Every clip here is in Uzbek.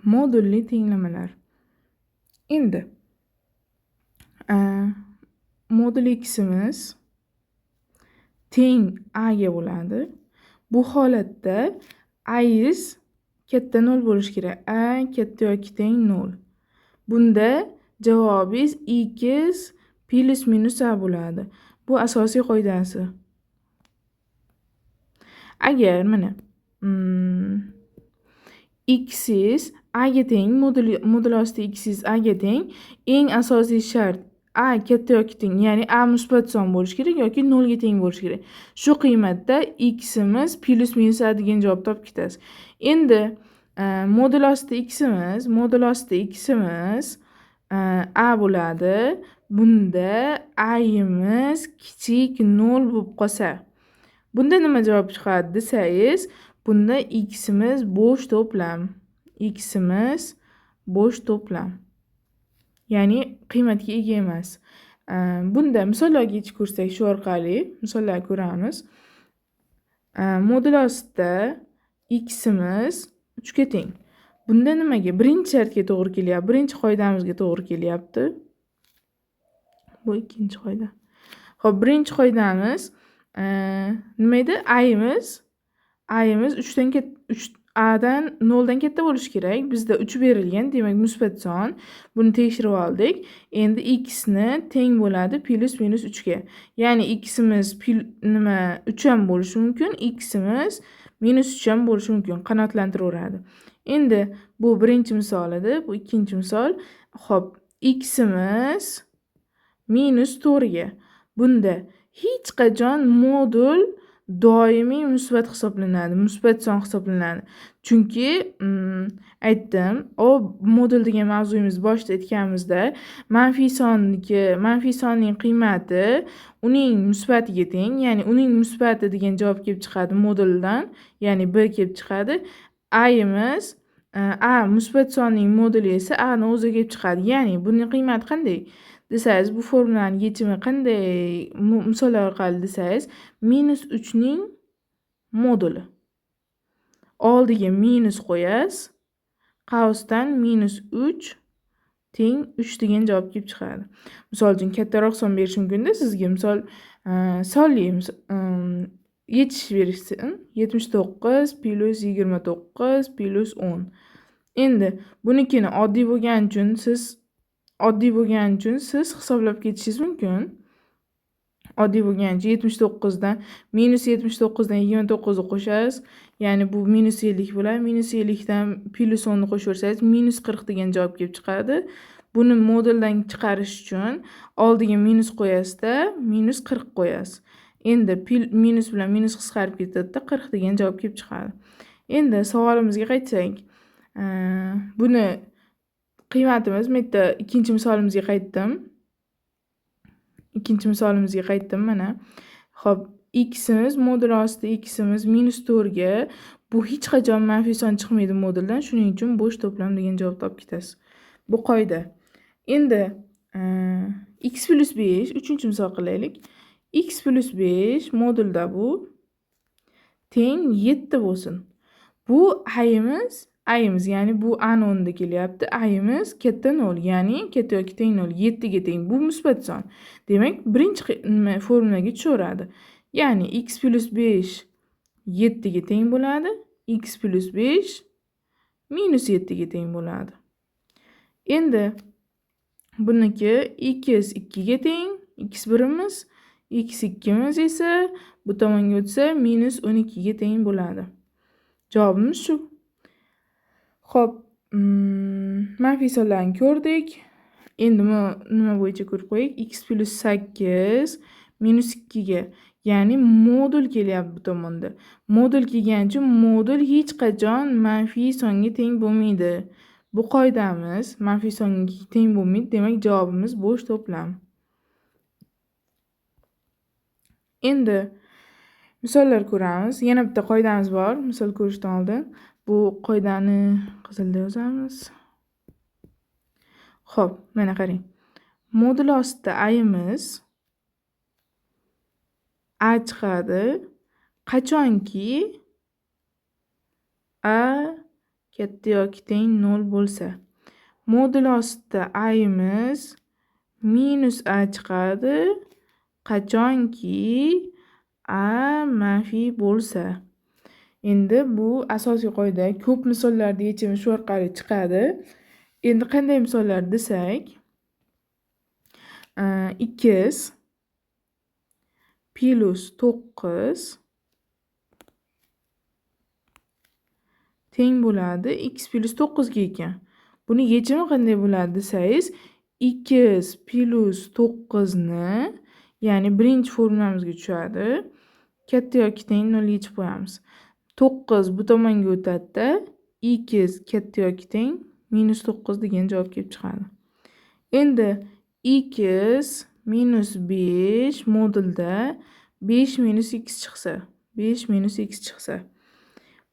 Modulli tenglamalar. Endi modul x'imiz teng a ga bo'ladi. Bu holatda a'yiz katta 0 bo'lishi kerak. A katta yoki teng 0. Bunda javobingiz x plyus minus a bo'ladi. Bu asosiy qoidasi. Agar mana x'iz a ga teng, modul ostida x'iz a ga teng, eng asosiy shart a katta yoki teng, ya'ni a musbat son bo'lishi kerak yoki 0 ga teng bo'lishi kerak. Shu qiymatda x'imiz plyus minus a degan javob topib ketasiz. Endi modul ostida x'imiz a bo'ladi. Bunda a'yimiz kichik 0 bo'lib qolsa, bunda nima javob chiqadi desangiz, bunda x'imiz bo'sh to'plam. X'imiz bo'sh to'plam. Ya'ni qiymatga ega emas. Bunda misollarga yechib ko'rsak, shu orqali misollar ko'ramiz. Modul ostida x'imiz 3 ga teng. Bunda nimaga? Birinchi shartga to'g'ri kelyapti, birinchi qoidamizga to'g'ri kelyapti. Bu ikkinchi qoida. Xo'p, birinchi qoidamiz nima edi? A'yimiz 3 a'dan 0 dan katta bo'lishi kerak. Bizda 3 berilgan, demak musbat son. Buni tekshirib oldik. Endi x ni teng bo'ladi plyus minus 3 ga. Ya'ni x'imiz nima 3 ham bo'lishi mumkin, x'imiz minus 3 ham bo'lishi mumkin. Qanoatlantiraveradi. Endi bu birinchi misol edi, bu ikkinchi misol. Xo'p, x'imiz minus 4 ga. Bunda hech qachon modul doimiy musbat hisoblanadi, musbat son hisoblanadi. Chunki aytdim, o modul degan mavzuyimiz boshida aytganimizda, manfiy sonning qiymati uning musbatiga teng, ya'ni uning musbati degan javob kelib chiqadi moduldan, ya'ni b kelib chiqadi. A'yimiz a musbat sonning moduli esa a ni o'zi kelib chiqadi. Ya'ni buning qiymati qanday desangiz, bu formulani yechimi qanday misollar orqali desangiz, minus 3 ning moduli. Oldiga minus qo'yasiz, qavsdan minus 3 teng 3 degan javob kelib chiqadi. Misol uchun kattaroq son berish mumkin-da sizga. Misol sonli yechish berishsin. 79 plyus 29 plyus 10. Endi bunikini oddiy bo'lgani uchun siz hisoblab ketishingiz mumkin. Oddiy bo'lgani uchun 79 dan minus 79 dan 29 ni qo'shasiz, ya'ni bu minus 50 bo'ladi. Minus 50 dan plyus 10 ni qo'shaversangiz minus 40 degan javob kelib chiqadi. Buni moduldan chiqarish uchun oldiga minus qo'yasizda, minus 40 qo'yasiz. Endi minus bilan minus qisqarib ketadi-da, 40 degan javob kelib chiqadi. Endi savolimizga qaytsak, buni qiymatimiz bu yerda ikkinchi misolimizga qaytdim. Ikkinchi misolimizga qaytdim mana. Xo'p, x'imiz modul ostida x'imiz minus 4 ga, bu hech qachon manfiy son chiqmaydi moduldan, shuning uchun bo'sh to'plam degan javob topib ketasiz. Bu qoida. Endi x plyus 5 uchinchi misol qilaylik. X plyus 5 modulda bu teng 7 bo'lsin. Bu a'yimiz, ya'ni bu a ni o'rnida kelyapti. A'yimiz katta 0, ya'ni katta yoki teng 0, 7 ga teng. Bu musbat son. Demak, birinchi nima formulaga tushaveradi. Ya'ni x plyus 5 7 ga teng bo'ladi, x plyus 5 minus 7 ga teng bo'ladi. Endi buniki x 2 ga teng, x birimiz, x ikkimiz esa bu tomonga o'tsa minus 12 ga teng bo'ladi. Javobimiz shu. Xo'p, manfiy sonlarni ko'rdik. Endi nima bo'yicha ko'rib qo'yaylik? X plyus 8 minus 2 ga, ya'ni modul kelyapti bu tomonda. Modul kelgani uchun modul hech qachon manfiy songa teng bo'lmaydi. Bu qoidamiz, manfiy songa teng bo'lmaydi, demak javobimiz bo'sh to'plam. Endi misollar ko'ramiz. Yana bitta qoidamiz bor, misol ko'rishdan oldin. Bu qoidani qizilda yozamiz. Xo'p, mana qarang. Modul ostida a'yimiz a chiqadi. Qachonki a katta yoki teng 0 bo'lsa. Modul ostida a'imiz minus a chiqadi, qachonki a manfiy bo'lsa. Endi bu asosiy qoida, ko'p misollarda yechimi shu orqali chiqadi. Endi qanday misollar desak, 2 plus 9 teng bo'ladi x plus 9 ga ekan. Buni yechimi qanday bo'ladi desangiz, 2 plus 9 ni, ya'ni birinchi formulamizga tushadi, katta yoki teng 0 yechib qo'yamiz. 9 bu tomonga o'tadi-da, x katta yoki teng minus 9 degan javob kelib chiqadi. Endi x minus 5 modulda 5 minus x chiqsa, 5 minus x chiqsa,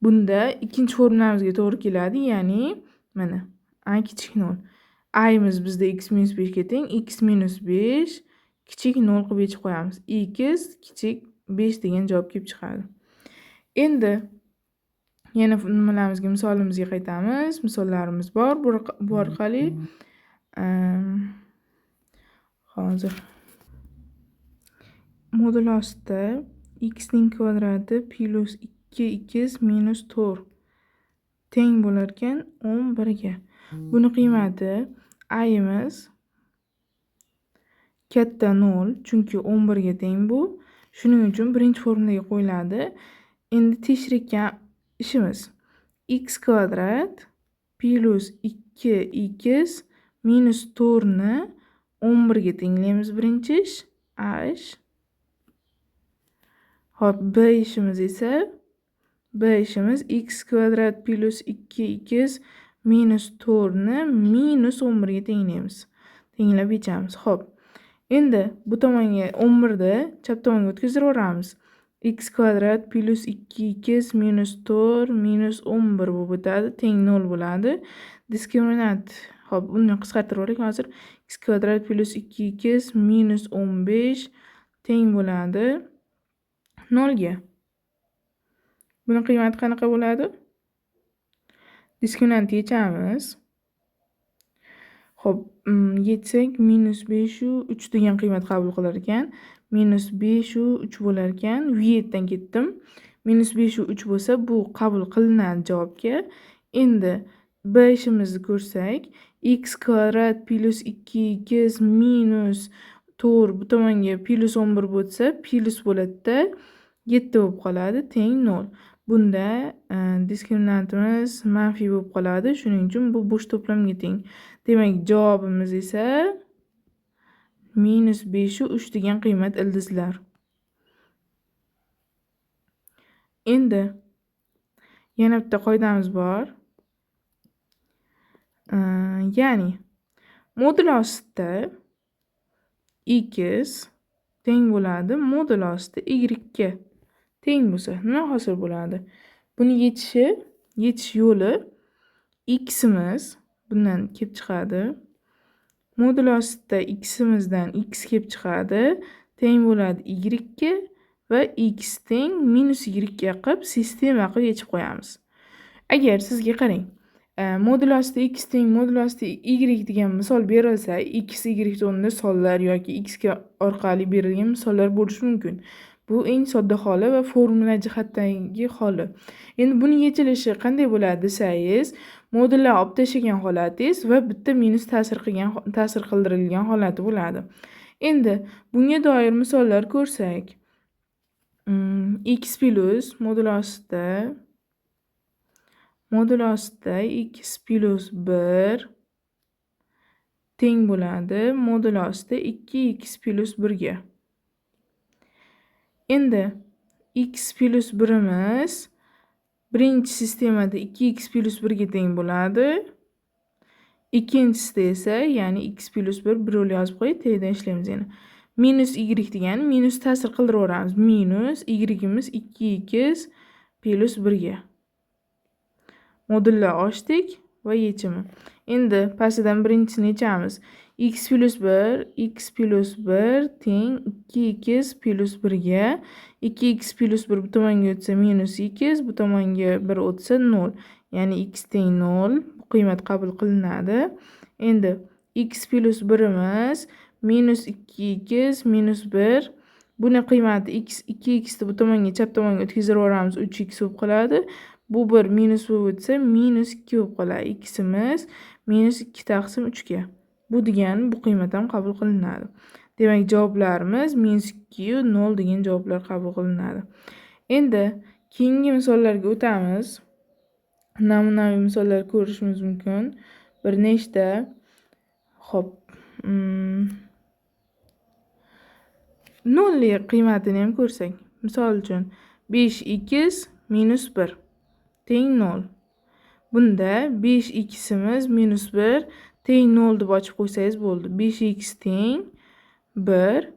bunda ikkinchi formulamizga to'g'ri keladi, ya'ni mana a kichik 0. A'imiz bizda x minus 5 ga teng, x minus 5 kichik 0 qilib yechib qo'yamiz. X kichik 5 degan javob kelib chiqadi. Endi yana nimalarimizga, misolimizga qaytamiz. Misollarimiz bor bu orqali. Hozir modul ostida x ning kvadrati plus 2x minus 4 teng bo'lar ekan 11 ga. Buni qiymati a'imiz katta 0, chunki 11 ga teng bu. Shuning uchun birinchi formulaga qo'yiladi. Endi tekshirayotgan ishimiz x kvadrat plus 2x minus 4 ni 11 ga tenglaymiz birinchi ish, a ish. Xo'p, b ishimiz esa, b ishimiz x kvadrat plus 2x minus 4 ni minus 11 ga tenglaymiz. Tenglab yechamiz. Xo'p, endi bu tomonga 11 ni chap tomonga o'tkazib yuboramiz. X kvadrat plus 2x minus 4 minus 11 bo'lib o'tadi, teng 0 bo'ladi. Diskriminant, xo'p, uni qisqartirib olaylik hozir. X kvadrat plus 2x minus 15 teng bo'ladi 0 ga. Buni qiymati qanaqa bo'ladi? Diskriminant yechamiz. Xo'p, yechsak minus 5 3 degan qiymat qabul qilar ekan. Minus 5 3 bo'lar ekan. V7 dan ketdim. Minus 5 3 bo'lsa, bu qabul qilinadi javobga. Endi b ishimizni ko'rsak, x kvadrat plus 2x minus 4 bu tomonga plus 11 bo'lsa, plus bo'ladi-da, 7 bo'lib qoladi, teng 0. Bunda diskriminantimiz manfiy bo'lib qoladi, shuning uchun bu bo'sh to'plamga teng. Demak, javobimiz esa minus 5 3 degan qiymat ildizlar. Endi yana bitta qoidamiz bor. Ya'ni modul ostida x teng bo'ladi modul ostida y ga teng bo'lsa, nima hosil bo'ladi? Buni yechish yo'li x'imiz bundan kelib chiqadi. Modul ostida x'imizdan x kelib chiqadi, teng bo'ladi y ga va x teng minus y ga qilib sistema qilib yechib qo'yamiz. Agar sizga qarang, modul ostida x teng modul ostida y degan misol berilsa, x y o'rnida sonlar yoki x ga orqali berilgan misollar bo'lishi mumkin. Bu eng sodda holi va formula jihatdagi holi. Endi buni yechilishi qanday bo'ladi desangiz, modullar olib tashlagan holatingiz va bitta minus ta'sir qildirilgan holati bo'ladi. Endi bunga doir misollar ko'rsak, x plus modul ostida x plus 1 teng bo'ladi modul ostida 2x plus 1 ga. Endi x plus 1imiz birinchi sistemada 2x plus 1 ga teng bo'ladi. Ikkinchisida esa, ya'ni x plus 1 bir yo'l yozib qo'yib, tagdan ishlaymiz yana. Minus y degani minus ta'sir qildiraveramiz. Minus y'imiz 2x plus 1 ga. Modullar ochdik va yechimi. Endi pastidan birinchisini yechamiz. X plus 1, x plus 1 teng 2x plus 1 ga. 2x plus 1 bu tomonga o'tsa minus x, bu tomonga 1 o'tsa 0. Ya'ni x teng 0, bu qiymat qabul qilinadi. Endi x plyus 1imiz minus 2x minus 1. Buni qiymati x 2x ni bu tomonga, chap tomonga o'tkazib yuboramiz, 3x bo'lib qoladi. Bu 1 minus bo'lib o'tsa, minus 2 bo'lib qoladi. Ximiz minus 2 taqsim 3 ga. Bu degani bu qiymat ham qabul qilinadi. Demak, javoblarimiz minus 2 0 degan javoblar qabul qilinadi. Endi keyingi misollarga o'tamiz. Namunaviy misollar ko'rishimiz mumkin. Bir nechta. Xo'p, nollik qiymatini ham ko'rsak. Misol uchun 5x minus 1 teng 0. Bunda 5ximiz minus 1 teng 0 deb ochib qo'ysangiz bo'ldi. 5x teng 1,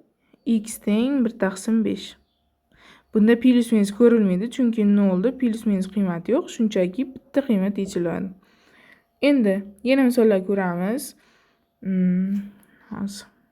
x teng 1 taqsim 5. Bunda plyus minus ko'rilmaydi, chunki 0 da plyus minus qiymati yo'q, shunchaki bitta qiymat yechiladi. Endi yana misollar ko'ramiz. Hozir.